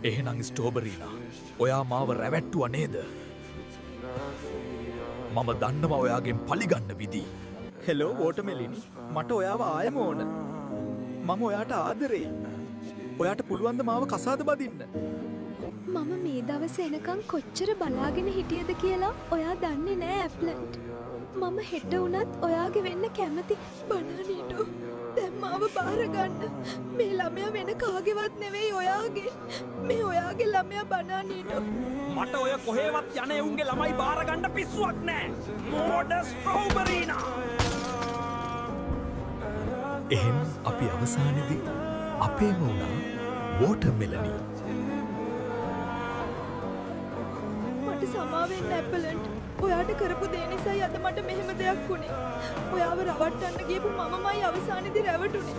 එහෙනම් ස්ට්‍රෝබරීනා, ඔයා මාව රැවැට්ටුවා නේද? මම දන්නවා ඔයාගෙන් පලිගන්න විදි. හෙලෝ වෝටර්මෙලිනි, මට ඔයාව ආයෙම ඕන. මම ඔයාට ආදරේ. ඔයාට පුළුවන් ද මාව කසාද බදින්න? මම මේ දවස එනකං කොච්චර බලාගෙන හිටියද කියලා ඔයා දන්නේ නෑ ඇප්ලන්ට්. මම හෙට වුණත් ඔයාගේ වෙන්න කැමති. බනානීටෝ, දැන් මාව බාර ගන්න. මේ ළමයා වෙන කාගේවත් නෙවෙයි, ඔයාගේ. මේ ඔයාගේ ළමයා බනානීටෝ. මට ඔය කොහේවත් යන එවුන්ගේ ළමයි බාරගන්න පිස්සුවක් නෑ. මෝඩ ස්ට්‍රෝබරීනා. එහෙනම් අපි අවසානයේදී අපේම වුණා වෝටර්මෙලනි. මට සමා වෙන්න ඇපලන්ට්. ඔයාට කරපු දේ නිසායි අද මට මෙහෙම දෙයක් වුණේ. ඔයාව රවට්ටන්න ගියපු මමමයි අවසානයේදී රැවටුනේ.